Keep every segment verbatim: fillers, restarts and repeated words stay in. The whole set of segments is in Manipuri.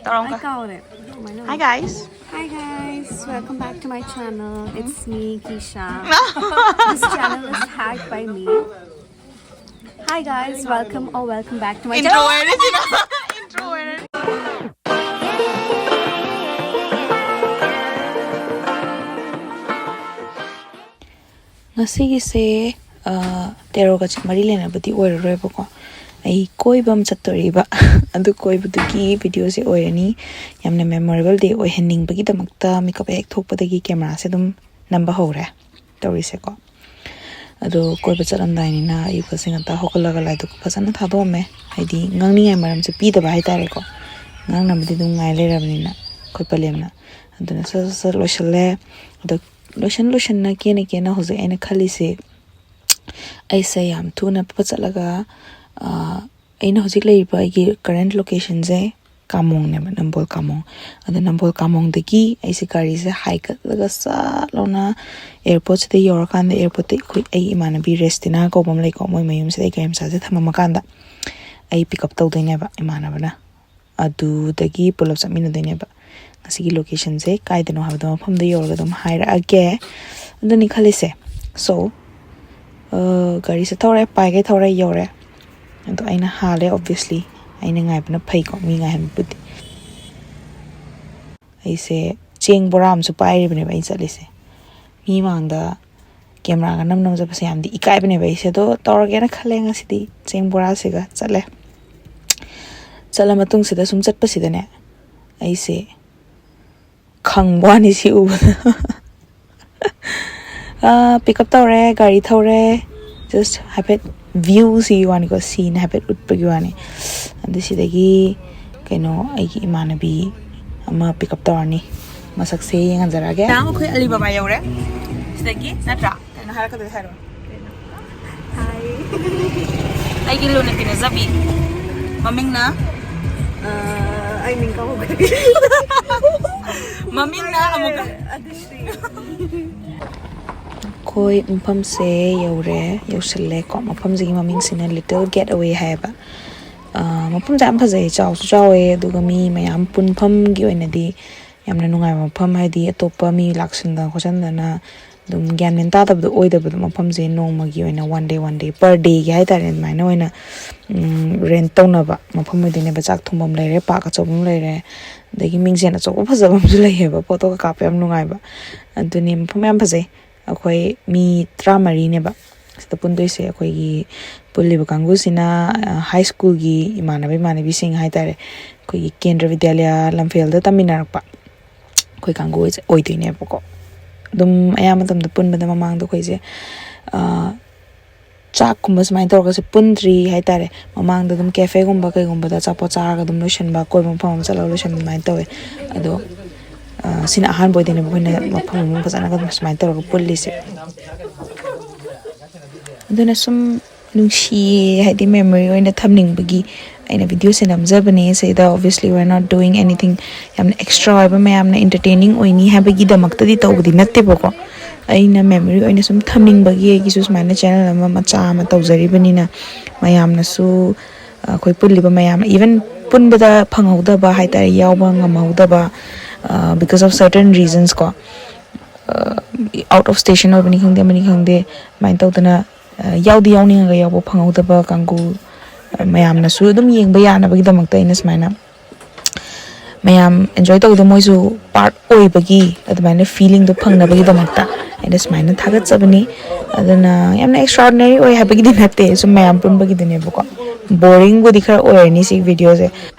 ꯇꯧꯔꯝꯒ꯫ ꯑꯩ ꯀꯥꯎꯔꯦ꯫ Hi guys. Hi guys, welcome back to my channel. It's me, Kisha. This channel is hacked by me. Hi guys, welcome or welcome back to my channel. Intro ꯑꯣꯏꯔꯦ ꯁꯤꯅ꯫ Intro ꯑꯣꯏꯔꯦ꯫ ꯉꯁꯤꯒꯤꯁꯦ, ꯑ, ꯇꯦꯔꯣꯒ ꯃꯔꯤ ꯂꯩꯅꯕꯗꯤ ꯑꯣꯏꯔꯔꯣꯏꯕꯀꯣ꯫ ꯑꯩ ꯀꯣꯏꯕ ꯑꯃ ꯆꯠꯇꯣꯔꯤꯕ꯫ ꯑꯗꯨ ꯀꯣꯏꯕꯗꯨꯒꯤ videoꯁꯦ ꯑꯣꯏꯔꯅꯤ꯫ ꯌꯥꯝꯅ memorable day ꯑꯣꯏꯍꯟꯅꯤꯡꯕꯒꯤꯗꯃꯛꯇ ꯃꯤꯀꯞ ꯍꯦꯛ ꯊꯣꯛꯄꯗꯒꯤ cameraꯁꯦ ꯑꯗꯨꯝ ꯅꯝꯕ ꯍꯧꯔꯦ ꯇꯧꯔꯤꯁꯦꯀꯣ꯫ ꯑꯗꯣ ꯀꯣꯏꯕ ꯆꯠꯂꯝꯗꯥꯏꯅꯤꯅ ꯑꯌꯨꯛꯀꯁꯦ ꯉꯟꯇꯥ ꯍꯧꯒꯠꯂꯒ ꯂꯥꯏꯗꯨꯛ ꯐꯖꯅ ꯊꯥꯗꯣꯛꯑꯝꯃꯦ꯫ ꯍꯥꯏꯗꯤ ꯉꯥꯡꯅꯤꯡꯉꯥꯏ ꯃꯔꯝꯁꯦ ꯄꯤꯗꯕ ꯍꯥꯏꯇꯥꯔꯦꯀꯣ꯫ ꯉꯥꯡꯅꯕꯗꯤ ꯑꯗꯨꯝ ꯉꯥꯏ ꯂꯩꯔꯕꯅꯤꯅ ꯑꯩꯈꯣꯏ ꯄꯂꯦꯝꯅ꯫ ꯑꯗꯨꯅ ꯁꯠ ꯁꯠ ꯁꯠ ꯂꯣꯏꯁꯜꯂꯦ꯫ ꯑꯗꯣ ꯂꯣꯏꯁꯟ ꯂꯣꯏꯁꯟꯅ ꯀꯦꯅ ꯀꯦꯅ ꯍꯧꯖꯤꯛ ꯑꯩꯅ ꯈꯜꯂꯤꯁꯦ, ꯑꯩꯁꯦ ꯌꯥꯝ ꯊꯨꯅ ꯐꯠ ꯆꯠꯂꯒ, ꯑ, ꯑꯩꯅ ꯍꯧꯖꯤꯛ ꯂꯩꯔꯤꯕ ꯑꯩꯒꯤ current locationꯁꯦ ꯀꯥꯃꯣꯡꯅꯦꯕ, ꯅꯝꯕꯣꯜ ꯀꯥꯃꯣꯡ꯫ ꯑꯗꯣ ꯅꯝꯕꯣꯜ ꯀꯥꯃꯣꯡꯗꯒꯤ ꯑꯩꯁꯦ ꯒꯥꯔꯤꯁꯦ ꯍꯥꯏꯒꯠꯂꯒ ꯆꯠ ꯂꯥꯎꯅ airportꯁꯤꯗ ꯌꯧꯔꯀꯥꯟꯗ, airportꯇ ꯑꯩꯈꯣꯏ, ꯑꯩꯒꯤ ꯏꯃꯥꯟꯅꯕꯤ ꯔꯦꯁꯇꯤꯅꯥ ꯀꯧꯕ ꯑꯃ ꯂꯩꯀꯣ, ꯃꯣꯏ ꯃꯌꯨꯝꯁꯤꯗ ꯑꯩ ꯒꯥꯔꯤ ꯃꯆꯥꯁꯦ ꯊꯝꯃꯝꯃꯀꯥꯟꯗ ꯑꯩ pick up ꯇꯧꯗꯣꯏꯅꯦꯕ ꯏꯃꯥꯟꯅꯕꯅ꯫ ꯑꯗꯨꯗꯒꯤ ꯄꯨꯂꯞ ꯆꯠꯃꯤꯟꯅꯗꯣꯏꯅꯦꯕ꯫ ꯉꯁꯤꯒꯤ locationꯁꯦ ꯀꯥꯏꯗꯅꯣ ꯍꯥꯏꯕꯗꯣ ꯃꯐꯝꯗ ꯌꯧꯔꯒ ꯑꯗꯨꯝ ꯍꯥꯏꯔꯛꯑꯒꯦ꯫ ꯑꯗꯨꯅꯤ ꯈꯜꯂꯤꯁꯦ꯫ So, ꯑ, ꯒꯥꯔꯤꯁꯦ ꯊꯧꯔꯦ, ꯄꯥꯏꯒꯩ ꯊꯧꯔꯦ, ꯌꯧꯔꯦ꯫ ꯑꯗꯣ ꯑꯩꯅ ꯍꯥꯜꯂꯦ, obviously꯫ ꯑꯩꯅ ꯉꯥꯏꯕꯅ ꯐꯩꯀꯣ, ꯃꯤ ꯉꯥꯏꯍꯟꯕꯕꯨꯗꯤ꯫ ꯑꯩꯁꯦ ꯆꯦꯡ ꯕꯣꯔꯥ ꯑꯃꯁꯨ ꯄꯥꯏꯔꯤꯕꯅꯦꯕ ꯑꯩꯅ ꯆꯠꯂꯤꯁꯦ꯫ ꯃꯤ ꯃꯥꯡꯗ cameraꯒ ꯅꯝ ꯅꯝ ꯆꯠꯄꯁꯦ ꯌꯥꯝꯗꯤ ꯏꯀꯥꯏꯕꯅꯦꯕ ꯑꯩꯁꯦ꯫ ꯑꯗꯣ ꯇꯧꯔꯒꯦꯅ ꯈꯜꯂꯦ ꯉꯁꯤꯗꯤ꯫ ꯆꯦꯡ ꯕꯣꯔꯥꯁꯤꯒ ꯆꯠꯂꯦ꯫ ꯆꯠꯂ ꯃꯇꯨꯡꯁꯤꯗ ꯁꯨꯝ ꯆꯠꯄꯁꯤꯗꯅꯦ, ꯑꯩꯁꯦ ꯈꯪꯕ ꯋꯥꯅꯤ ꯁꯤ ꯎꯕꯗ꯫ ꯑꯥ, pick up ꯇꯧꯔꯦ, ꯒꯥꯔꯤ ꯊꯧꯔꯦ꯫ Just ꯍꯥꯏꯐꯦꯠ viewꯁꯤꯒꯤ ꯋꯥꯅꯤꯀꯣ, scene ꯍꯥꯏꯐꯦꯠ ꯎꯠꯄꯒꯤ ꯋꯥꯅꯤ꯫ ꯑꯗꯨ ꯁꯤꯗꯒꯤ ꯀꯩꯅꯣ, ꯑꯩꯒꯤ ꯏꯃꯥꯟꯅꯕꯤ ꯑꯃ pick up ꯇꯧꯔꯅꯤ꯫ ꯃꯁꯛꯁꯦ ꯌꯦꯡꯍꯟꯖꯔꯛꯑꯒꯦ꯫ ꯅꯍꯥꯟ ꯑꯩꯈꯣꯏ ꯑꯂꯤꯕꯥꯕꯥ ꯌꯧꯔꯦ꯫ ꯁꯤꯗꯒꯤ ꯅꯠꯇ꯭ꯔꯥ? ꯀꯩꯅꯣ ꯍꯥꯏꯔꯛꯀꯗꯣꯏ ꯍꯥꯏꯔꯣ꯫ Hi꯫ ꯑꯩꯒꯤ ꯂꯨꯅ ꯇꯤꯟꯅꯖꯕꯤ꯫ ꯃꯃꯤꯡꯅ? ꯑ, ꯑꯩ ꯃꯤꯡ ꯀꯥꯎꯈ꯭ꯔꯦ꯫ ꯃꯃꯤꯡꯅ ꯑꯃꯨꯛꯀ꯫ ꯑꯗꯨꯁ꯭ꯔꯤ꯫ ꯑꯩꯈꯣꯏ ꯃꯐꯝꯁꯦ ꯌꯧꯔꯦ, ꯌꯧꯁꯜꯂꯦꯀꯣ꯫ ꯃꯐꯝꯁꯤꯒꯤ ꯃꯃꯤꯡꯁꯤꯅ Little Getaway ꯍꯥꯏꯌꯦꯕ꯫ ꯃꯐꯝꯁꯦ ꯌꯥꯝ ꯐꯖꯩ, ꯆꯥꯎꯁꯨ ꯆꯥꯎꯋꯦ, ꯑꯗꯨꯒ ꯃꯤ ꯃꯌꯥꯝ ꯄꯨꯟꯐꯝꯒꯤ ꯑꯣꯏꯅꯗꯤ ꯌꯥꯝꯅ ꯅꯨꯡꯉꯥꯏꯕ ꯃꯐꯝ, ꯍꯥꯏꯗꯤ ꯑꯇꯣꯞꯄ ꯃꯤ ꯂꯥꯛꯁꯟꯗꯅ ꯈꯣꯠꯆꯟꯗꯅ ꯑꯗꯨꯝ ꯒ꯭ꯌꯥꯟ ꯃꯦꯟ ꯇꯥꯗꯕꯗꯣ ꯑꯣꯏꯗꯕꯗꯣ, ꯃꯐꯝꯁꯦ ꯅꯣꯡꯃꯒꯤ ꯑꯣꯏꯅ, one day one day per ꯗꯦꯒꯤ ꯍꯥꯏꯇꯥꯔꯦ, ꯑꯗꯨꯃꯥꯏꯅ ꯑꯣꯏꯅ ꯔꯦꯟ ꯇꯧꯅꯕ ꯃꯐꯝ ꯑꯣꯏꯗꯣꯏꯅꯦꯕ꯫ ꯆꯥꯛ ꯊꯣꯡꯐꯝ ꯂꯩꯔꯦ, ꯄꯥꯔꯛ ꯑꯆꯧꯕ ꯑꯃ ꯂꯩꯔꯦ, ꯑꯗꯒꯤ ꯃꯤꯡꯁꯦꯟ ꯑꯆꯧꯕ ꯐꯖꯕ ꯑꯃꯁꯨ ꯂꯩꯌꯦꯕ, ꯐꯣꯇꯣꯒ ꯀꯥꯞꯄ ꯌꯥꯝ ꯅꯨꯡꯉꯥꯏꯕ꯫ ꯑꯗꯨꯅꯤ, ꯃꯐꯝ ꯌꯥꯝ ꯐꯖꯩ꯫ ꯑꯩꯈꯣꯏ ꯃꯤ ꯇꯔꯥꯃꯔꯤꯅꯦꯕ ꯁꯤꯗ ꯄꯨꯟꯗꯣꯏꯁꯦ꯫ ꯑꯩꯈꯣꯏꯒꯤ ꯄꯨꯜꯂꯤꯕ ꯀꯥꯡꯕꯨꯁꯤꯅ ꯍꯥꯏ ꯁ꯭ꯀꯨꯜꯒꯤ ꯏꯃꯥꯟꯅꯕ ꯏꯃꯥꯟꯅꯕꯤꯁꯤꯡ ꯍꯥꯏꯇꯥꯔꯦ, ꯑꯩꯈꯣꯏꯒꯤ ꯀꯦꯟꯗ꯭ꯔ ꯕꯤꯗ꯭ꯌꯥꯂꯌꯥ ꯂꯝꯐꯦꯜꯗ ꯇꯝꯃꯤꯟꯅꯔꯛꯄ ꯑꯩꯈꯣꯏ ꯀꯥꯡꯕꯨ ꯑꯣꯏꯁꯦ-, ꯑꯣꯏꯗꯣꯏꯅꯦꯕꯀꯣ꯫ ꯑꯗꯨꯝ ꯑꯌꯥꯝꯕ ꯃꯇꯝꯗ ꯄꯨꯟꯕꯗ ꯃꯃꯥꯡꯗ ꯑꯩꯈꯣꯏꯁꯦ, ꯑ, ꯆꯥꯛꯀꯨꯝꯕ ꯁꯨꯃꯥꯏꯅ ꯇꯧꯔꯒꯁꯨ ꯄꯨꯟꯗ꯭ꯔꯤ ꯍꯥꯏꯇꯥꯔꯦ꯫ ꯃꯃꯥꯡꯗ ꯑꯗꯨꯝ ꯀꯦꯐꯦꯒꯨꯝꯕ ꯀꯩꯒꯨꯝꯕꯗ ꯑꯆꯥꯄꯣꯠ ꯆꯥꯔꯒ ꯑꯗꯨꯝ ꯂꯣꯏꯁꯤꯟꯕ, ꯀꯣꯏꯕ ꯃꯐꯝ ꯑꯃ ꯆꯠꯂꯒ ꯂꯣꯏꯁꯤꯟꯕ, ꯑꯗꯨꯃꯥꯏꯅ ꯇꯧꯋꯦ꯫ ꯑꯗꯣ, ꯑ, ꯁꯤꯅ ꯑꯍꯥꯟꯕ ꯑꯣꯏꯗꯣꯏꯅꯦꯕ ꯑꯩꯈꯣꯏꯅ ꯃꯐꯝ ꯑꯃ ꯐꯖꯅꯒ ꯁꯨꯃꯥꯏꯅ ꯇꯧꯔꯒ ꯄꯨꯜꯂꯤꯁꯦ꯫ ꯑꯗꯨꯅ ꯁꯨꯝ ꯅꯨꯡꯁꯤꯌꯦ, ꯍꯥꯏꯗꯤ memory ꯑꯣꯏꯅ ꯊꯝꯅꯤꯡꯕꯒꯤ ꯑꯩꯅ video ꯁꯦ ꯅꯝꯖꯕꯅꯦ꯫ ꯁꯤꯗ obviously we are not doing anything ꯌꯥꯝꯅ extra ꯑꯣꯏꯕ, ꯃꯌꯥꯝꯅ entertaining ꯑꯣꯏꯅꯤ ꯍꯥꯏꯕꯒꯤꯗꯃꯛꯇꯗꯤ ꯇꯧꯕꯗꯤ ꯅꯠꯇꯦꯕꯀꯣ꯫ ꯑꯩꯅ memory ꯑꯣꯏꯅ ꯁꯨꯝ ꯊꯝꯅꯤꯡꯕꯒꯤ ꯑꯩꯒꯤꯁꯨ ꯁꯨꯃꯥꯏꯅ channel ꯑꯃ ꯃꯆꯥ ꯑꯃ ꯇꯧꯖꯔꯤꯕꯅꯤꯅ, ꯃꯌꯥꯝꯅꯁꯨ, ꯑꯩꯈꯣꯏ ꯄꯨꯜꯂꯤꯕ ꯃꯌꯥꯝ, even ꯄꯨꯟꯕꯗ ꯐꯪꯍꯧꯗꯕ ꯍꯥꯏꯇꯥꯔꯦ, ꯌꯥꯎꯕ ꯉꯝꯍꯧꯗꯕ, because of certain reasons ꯀꯣ, out of station ꯑꯣꯏꯕꯅꯤ ꯈꯪꯗꯦ, ꯑꯃꯅꯤ ꯈꯪꯗꯦ, ꯑꯗꯨꯃꯥꯏꯅ ꯇꯧꯗꯅ, ꯑ, ꯌꯥꯎꯗꯤ ꯌꯥꯎꯅꯤꯡꯉꯒ ꯌꯥꯎꯕ ꯐꯪꯍꯧꯗꯕ ꯀꯥꯡꯕꯨ, ꯑ, ꯃꯌꯥꯝꯅꯁꯨ ꯑꯗꯨꯝ ꯌꯦꯡꯕ ꯌꯥꯅꯕꯒꯤꯗꯃꯛꯇ ꯑꯩꯅ ꯁꯨꯃꯥꯏꯅ ꯃꯌꯥꯝ enjoy ꯇꯧꯕꯗ ꯃꯣꯏꯁꯨ part ꯑꯣꯏꯕꯒꯤ ꯑꯗꯨꯃꯥꯏꯅ feeling ꯗꯣ ꯐꯪꯅꯕꯒꯤꯗꯃꯛꯇ ꯑꯩꯅ ꯁꯨꯃꯥꯏꯅ ꯊꯥꯒꯠꯆꯕꯅꯤ꯫ ꯑꯗꯨꯅ ꯌꯥꯝꯅ extraordinary ꯑꯣꯏ ꯍꯥꯏꯕꯒꯤꯗꯤ ꯅꯠꯇꯦ, ꯁꯨꯝ ꯃꯌꯥꯝ ꯄꯨꯟꯕꯒꯤꯗꯨꯅꯦꯕꯀꯣ꯫ Boring ꯕꯨꯗꯤ ꯈꯔ ꯑꯣꯏꯔꯅꯤ ꯁꯤꯒꯤ video ꯁꯦ꯫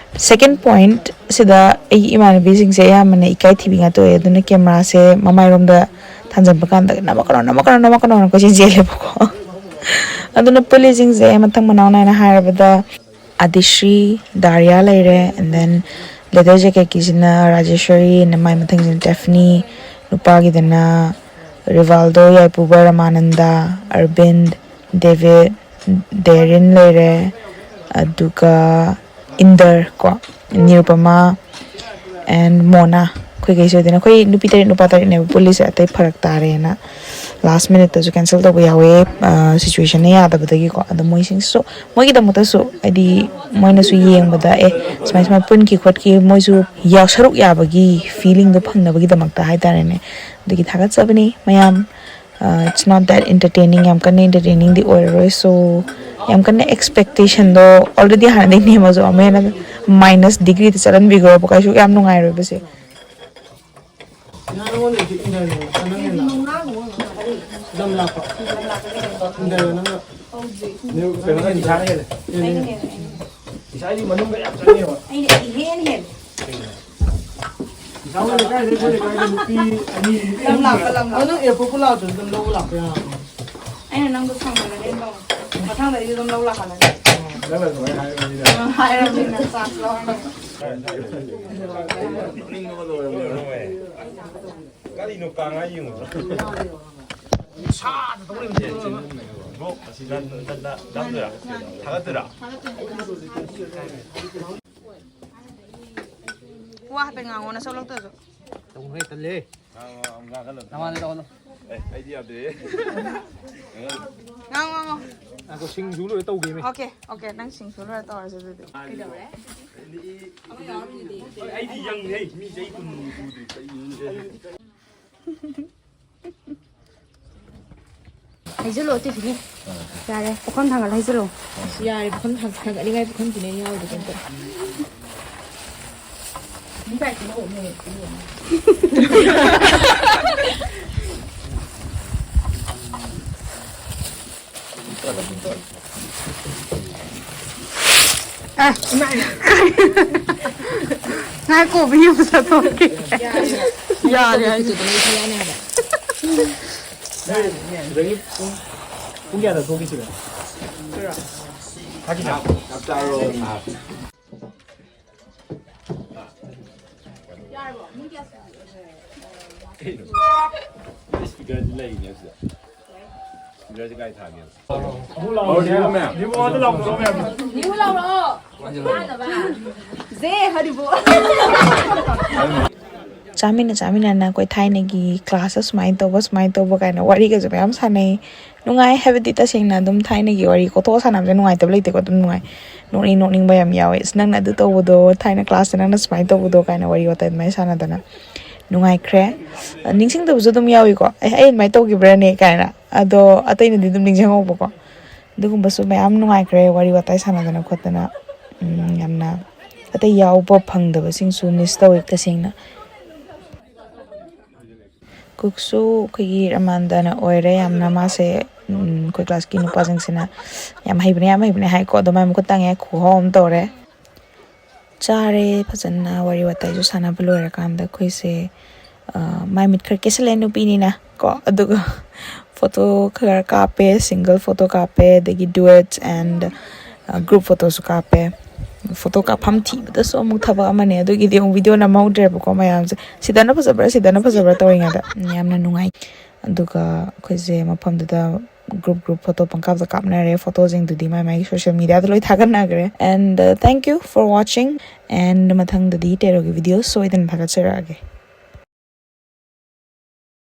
Second point ꯁꯤꯗ ꯑꯩꯒꯤ ꯏꯃꯥꯟꯅꯕꯤꯁꯤꯡꯁꯦ ꯑꯌꯥꯝꯕꯅ ꯏꯀꯥꯏ ꯊꯤꯕꯤ ꯉꯥꯛꯇ ꯑꯣꯏ, ꯑꯗꯨꯅ camera ꯁꯦ ꯃꯃꯥꯏꯔꯣꯝꯗ ꯊꯥꯡꯖꯟꯕ ꯀꯥꯟꯗ "ꯅꯝꯃꯛꯀꯅꯣ, ꯅꯝꯃꯛꯀꯅꯣ, ꯅꯝꯃꯛꯀꯅꯣꯅ" ꯀꯣꯏꯆꯦꯟ ꯆꯦꯜꯂꯦꯕꯀꯣ꯫ ꯑꯗꯨꯅ ꯄꯨꯜꯂꯤꯁꯤꯡꯁꯦ ꯃꯊꯪ ꯃꯅꯥꯎ ꯅꯥꯏꯅ ꯍꯥꯏꯔꯕꯗ ꯑꯗꯤꯁ꯭ꯔꯤ, ꯗꯥꯔꯤꯌꯥ ꯂꯩꯔꯦ, and then leather jacket ꯀꯤꯁꯤꯅ ꯔꯥꯖꯦꯁ꯭ꯋꯔꯤ, and ꯃꯥꯏ ꯃꯊꯪꯁꯤꯅ ꯇꯦꯐꯅꯤ, ꯅꯨꯄꯥꯒꯤꯗꯅ ꯔꯤꯚꯥꯜꯗꯣ ꯌꯥꯏꯄꯨꯕ, ꯔꯃꯥꯅꯟꯗ, ꯑꯔꯕꯤꯟ, ꯗꯦꯕꯤꯠ, ꯗꯦꯔꯤꯟ ꯂꯩꯔꯦ, ꯑꯗꯨꯒ ꯏꯟꯗꯔ ꯀꯣ, ꯅꯤꯔꯨꯄꯃꯥ, and ꯃꯣꯅꯥ, ꯑꯩꯈꯣꯏ ꯀꯩꯁꯨ ꯑꯣꯏꯗꯣꯏꯅꯦ꯫ ꯑꯩꯈꯣꯏ ꯅꯨꯄꯤ ꯇꯔꯦꯠ ꯅꯨꯄꯥ ꯇꯔꯦꯠꯅꯦꯕ ꯄꯨꯜꯂꯤꯁꯦ, ꯑꯇꯩ ꯐꯔꯛ ꯇꯥꯔꯦꯅ꯫ Last minuteꯇꯁꯨ cancel ꯇꯧꯕ ꯌꯥꯎꯋꯦ, ꯁꯤꯆꯨꯋꯦꯁꯟꯅ ꯌꯥꯗꯕꯗꯒꯤꯀꯣ꯫ ꯑꯗꯣ ꯃꯣꯏꯁꯤꯡꯁꯨ, ꯃꯣꯏꯒꯤꯗꯃꯛꯇꯁꯨ, ꯍꯥꯏꯗꯤ, ꯃꯣꯏꯅꯁꯨ ꯌꯦꯡꯕꯗ, ꯑꯦ, ꯁꯨꯃꯥꯏ ꯁꯨꯃꯥꯏ ꯄꯨꯟꯈꯤ ꯈꯣꯠꯈꯤ, ꯃꯣꯏꯁꯨ ꯌꯥꯎ-, ꯁꯔꯨꯛ ꯌꯥꯕꯒꯤ ꯐꯤꯂꯤꯡꯗꯣ ꯐꯪꯅꯕꯒꯤꯗꯃꯛꯇ ꯍꯥꯏꯇꯥꯔꯦꯅꯦ꯫ ꯑꯗꯨꯒꯤ ꯊꯥꯒꯠꯆꯕꯅꯤ ꯃꯌꯥꯝ꯫ It's not that entertaining, ꯌꯥꯝ ꯀꯟꯅ entertainingꯗꯤ ꯑꯣꯏꯔꯔꯣꯏ꯫ So, ꯌꯥꯝ ꯀꯟꯅ expectationꯗꯣ already ꯍꯥꯟꯅꯗꯒꯤ ꯅꯦꯝꯃꯁꯨ ꯑꯃꯨꯛ ꯍꯦꯟꯅ minus degreeꯗ ꯆꯠꯍꯟꯕꯤꯈ꯭ꯔꯣꯕ, ꯀꯩꯁꯨ ꯌꯥꯝ ꯅꯨꯡꯉꯥꯏꯔꯣꯏꯕꯁꯦ꯫ ꯅꯪꯉꯣꯟꯗ ꯏꯟꯗꯔꯅꯦ, ꯅꯪ ꯍꯦꯟꯅ꯫ ꯂꯝ ꯂꯥꯞꯄ꯫ ꯏꯟꯗꯔꯒ ꯅꯪꯒ꯫ ꯀꯩꯅꯣ, ꯏꯁꯥꯅ ꯍꯦꯜꯂꯦ꯫ ꯍꯦꯜꯂꯦ꯫ ꯏꯁꯥꯒꯤ ꯃꯅꯨꯡꯗ ꯌꯥꯝ ꯆꯪꯉꯦꯕ꯫ ꯑꯩꯅ ꯏꯍꯦꯟ ꯍꯦꯜꯂꯦ꯫ ꯏꯁꯥ ꯍꯣꯏ ꯂꯩꯀꯥꯏꯗ, ꯑꯩꯈꯣꯏ ꯂꯩꯀꯥꯏꯗ ꯅꯨꯄꯤ ꯑꯅꯤ, ꯅꯨꯄꯤ ꯂꯝ ꯑꯍꯨꯝ ꯂꯥꯛꯄ, ꯂꯩ꯫ ꯂꯝ ꯂꯥꯛꯄ꯫ ꯑꯗꯣ ꯅꯪ airportꯇ ꯂꯥꯛꯑꯁꯨ ꯑꯗꯨꯝ ꯂꯧꯕ ꯂꯥꯛꯄ ꯌꯥꯕꯅꯦ꯫ ꯑꯩꯅ ꯅꯪꯗꯣ ꯁꯪꯍꯜꯂꯒꯦ ꯇꯧꯕ꯫ ꯃꯊꯪꯗ ꯑꯩꯗꯤ ꯑꯗꯨꯝ ꯂꯧ ꯂꯥꯛꯍꯜꯂꯒꯦ꯫ ꯅꯪꯅ ꯑꯗꯨꯃꯥꯏꯅ ꯍꯥꯏꯔꯕꯅꯤꯅ꯫ ꯑ, ꯍꯥꯏꯔꯕꯅꯤꯅ chance ꯂꯧꯔꯒꯦ꯫ ꯀꯔꯤꯅꯣ ꯀꯥꯡꯉꯥ ꯌꯦꯡꯉꯨ꯫ ꯕ꯭ꯔꯣ, ꯑꯁꯤ ꯅ-, ꯅ-, ꯅ-, ꯅꯝꯗꯣꯏꯔꯥ? ꯊꯥꯒꯠꯇꯣꯏꯔꯥ? ꯋꯥ ꯍꯥꯏꯐꯦꯠ ꯉꯥꯡꯉꯣ, ꯅꯁꯛ ꯂꯧꯊꯣꯛꯑꯁꯨ꯫ ꯇꯧꯅꯨꯍꯦ, ꯇꯜꯂꯦ꯫ ꯉꯥꯡꯉꯣ, ꯉꯥꯡꯍꯜꯂꯣ꯫ ꯅꯃꯥꯡꯗ ꯇꯧꯍꯜꯂꯣ꯫ ꯑꯦ, ꯑꯩꯗꯤ ꯌꯥꯗꯦ꯫ ꯉꯥꯡꯉꯣ, ꯉꯥꯡꯉꯣ꯫ ꯉꯥꯏꯈꯣ, ꯁꯤꯡꯖꯨ ꯂꯣꯏꯔ ꯇꯧꯒꯦꯃꯤ꯫ Okay, okay, ꯅꯪ ꯁꯤꯡꯖꯨ ꯂꯣꯏꯔ ꯇꯧꯔꯁꯦ ꯑꯗꯨꯗꯤ꯫ ꯀꯩꯗꯧꯔꯦ? ꯑꯩꯗꯤ ꯌꯪꯅꯦ, ꯃꯤ ꯆꯍꯤ ꯀꯨꯟ ꯁꯨꯗ꯭ꯔꯤ, ꯀꯔꯤꯅꯣ? ꯍꯩꯖꯤꯜꯂꯣ, ꯇꯤꯐꯤꯟ꯫ ꯌꯥꯔꯦ, ꯄꯨꯈꯝ ꯊꯥꯡꯒꯠꯂ ꯍꯩꯖꯤꯜꯂꯣ꯫ ꯌꯥꯔꯦ, ꯄꯨꯈꯝ ꯊꯥꯡ-, ꯊꯥꯡꯒꯠꯅꯤꯡꯉꯥꯏ ꯄꯨꯈꯝ ꯊꯤꯅ ꯌꯥꯎꯗꯦ ꯀꯩꯝꯇ꯫ ꯑꯦ, ꯉꯥꯏꯈꯣ, ꯃꯤ ꯑꯃ ꯆꯠꯊꯣꯛꯀꯦ꯫ ꯌꯥꯔꯦ ꯍꯥꯏꯁꯦ꯫ ꯁꯤꯗꯒꯤ ꯄꯨꯡ, ꯄꯨꯡ ꯀꯌꯥꯗ ꯊꯣꯛꯈꯤꯁꯤꯒꯦ? ꯆꯥꯛ ꯆꯥꯔꯣ꯫ ꯀꯩꯅꯣ? ꯏꯁꯄꯤꯀꯔꯗꯤ ꯂꯩꯅꯦ ꯁꯤꯗ꯫ ꯏꯁꯄꯤꯀꯔꯁꯦ ꯀꯥꯏ ꯊꯥꯒꯦ? ꯑꯃꯨꯛ ꯂꯥꯎꯔꯣ, ꯃꯌꯥꯝ꯫ ꯅꯤꯕꯨꯡꯉꯣꯗ ꯂꯥꯎꯔꯣ, ꯃꯌꯥꯝ꯫ ꯅꯤꯕꯨꯡ ꯂꯥꯎꯔꯣ꯫ ꯖꯦ ꯍꯔꯤꯕꯣ꯫ ꯆꯥꯃꯤꯟꯅ ꯆꯥꯃꯤꯟꯅꯅ ꯑꯩꯈꯣꯏ ꯊꯥꯏꯅꯒꯤ ꯀ꯭ꯂꯥꯁꯇ ꯁꯨꯃꯥꯏꯅ ꯇꯧꯕ, ꯁꯨꯃꯥꯏꯅ ꯇꯧꯕ ꯀꯥꯏꯅ ꯋꯥꯔꯤꯒꯁꯨ ꯃꯌꯥꯝ ꯁꯥꯟꯅꯩ꯫ ꯅꯨꯡꯉꯥꯏ ꯍꯥꯏꯕꯗꯤ, ꯇꯁꯦꯡꯅ ꯑꯗꯨꯝ ꯊꯥꯏꯅꯒꯤ ꯋꯥꯔꯤ ꯀꯣꯊꯣꯛꯑ ꯁꯥꯟꯅꯕꯁꯦ ꯅꯨꯡꯉꯥꯏꯇꯕ ꯂꯩꯇꯦꯀꯣ, ꯑꯗꯨꯝ ꯅꯨꯡꯉꯥꯏ꯫ ꯅꯣꯛꯅꯤꯡ ꯅꯣꯛꯅꯤꯡꯕ ꯌꯥꯝ ꯌꯥꯎꯋꯦ꯫ "ꯑꯁ, ꯅꯪꯅ ꯑꯗꯨ ꯇꯧꯕꯗꯣ, ꯊꯥꯏꯅ ꯀ꯭ꯂꯥꯁꯇ ꯅꯪꯅ ꯁꯨꯃꯥꯏꯅ ꯇꯧꯕꯗꯣ" ꯀꯥꯏꯅ ꯋꯥꯔꯤ ꯋꯥꯇꯥꯏ ꯑꯗꯨꯃꯥꯏꯅ ꯁꯥꯟꯅꯗꯅ ꯅꯨꯡꯉꯥꯏꯈ꯭ꯔꯦ꯫ ꯑ, ꯅꯤꯡꯁꯤꯡꯗꯕꯁꯨ ꯑꯗꯨꯝ ꯌꯥꯎꯏꯀꯣ, "ꯑꯦ, ꯑꯩ ꯑꯗꯨꯃꯥꯏꯅ ꯇꯧꯈꯤꯕ꯭ꯔꯥꯅꯦ" ꯀꯥꯏꯅ꯫ ꯑꯗꯣ ꯑꯇꯩꯅꯗꯤ ꯑꯗꯨꯝ ꯅꯤꯡꯁꯤꯡꯍꯧꯕꯀꯣ꯫ ꯑꯗꯨꯒꯨꯝꯕꯁꯨ ꯃꯌꯥꯝ ꯅꯨꯡꯉꯥꯏꯈ꯭ꯔꯦ, ꯋꯥꯔꯤ ꯋꯥꯇꯥꯏ ꯁꯥꯟꯅꯗꯅ ꯈꯣꯠꯇꯅ꯫ ꯎꯝ, ꯌꯥꯝꯅ ꯑꯇꯩ ꯌꯥꯎꯕ ꯐꯪꯗꯕꯁꯤꯡꯁꯨ ꯃꯤꯁ ꯇꯧꯋꯦ, ꯇꯁꯦꯡꯅ꯫ ꯀꯨꯛꯁꯨ ꯑꯩꯈꯣꯏꯒꯤ ꯔꯃꯥꯟꯗꯅ ꯑꯣꯏꯔꯦ ꯌꯥꯝꯅ꯫ ꯃꯥꯁꯦ, ꯎꯝ, ꯑꯩꯈꯣꯏ ꯀ꯭ꯂꯥꯁꯀꯤ ꯅꯨꯄꯥꯁꯤꯡꯁꯤꯅ "ꯌꯥꯝ ꯍꯩꯕꯅꯦ, ꯌꯥꯝ ꯍꯩꯕꯅꯦ" ꯍꯥꯏꯀꯣ꯫ ꯑꯗꯣ ꯃꯥꯏ ꯃꯈꯨꯠ ꯇꯪꯉꯦ, ꯈꯨꯍꯥꯎ ꯑꯃ ꯇꯧꯔꯦ꯫ ꯆꯥꯔꯦ ꯐꯖꯅ, ꯋꯥꯔꯤ ꯋꯥꯇꯥꯏꯁꯨ ꯁꯥꯟꯅꯕ ꯂꯣꯏꯔꯀꯥꯟꯗ ꯑꯩꯈꯣꯏꯁꯦ, ꯑ, ꯃꯥꯏ ꯃꯤꯠ ꯈꯔ ꯀꯦꯁꯜꯂꯦ ꯅꯨꯄꯤꯅꯤꯅ ꯀꯣ, ꯑꯗꯨꯒ ꯐꯣꯇꯣ ꯈꯔ ꯀꯥꯞꯄꯦ, ꯁꯤꯡꯒꯜ ꯐꯣꯇꯣ ꯀꯥꯞꯄꯦ, ꯑꯗꯒꯤ duets and, ꯑ, group photoꯁꯨ ꯀꯥꯞꯄꯦ꯫ ꯐꯣꯇꯣ ꯀꯥꯞꯐꯝ ꯊꯤꯕꯗꯁꯨ ꯑꯃꯨꯛ ꯊꯕꯛ ꯑꯃꯅꯦ, ꯑꯗꯨꯒꯤꯗꯤ ꯑꯃꯨꯛ ꯚꯤꯗꯤꯑꯣ ꯅꯝꯍꯧꯗ꯭ꯔꯦꯕꯀꯣ ꯃꯌꯥꯝꯁꯦ꯫ "ꯁꯤꯗꯅ ꯐꯖꯕ꯭ꯔꯥ, ꯁꯤꯗꯅ ꯐꯖꯕ꯭ꯔꯥ" ꯇꯧꯔꯤꯉꯩꯗ꯫ ꯌꯥꯝꯅ ꯅꯨꯡꯉꯥꯏ꯫ ꯑꯗꯨꯒ ꯑꯩꯈꯣꯏꯁꯦ ꯃꯐꯝꯗꯨꯗ group group ꯐꯣꯇꯣ ꯄꯪꯀꯥꯞꯇ ꯀꯥꯞꯅꯔꯦ꯫ ꯐꯣꯇꯣꯁꯤꯡꯗꯨꯗꯤ ꯃꯥꯏ ꯃꯥꯏꯒꯤ social mediaꯗ ꯂꯣꯏ ꯊꯥꯒꯠꯅꯈ꯭ꯔꯦ꯫ And, uh, thank you for watching, and ꯃꯊꯪꯗꯗꯤ ꯇꯦꯔꯣꯒꯤ ꯚꯤꯗꯤꯑꯣ ꯁꯣꯏꯗꯅ ꯊꯥꯒꯠꯆꯔꯛꯑꯒꯦ꯫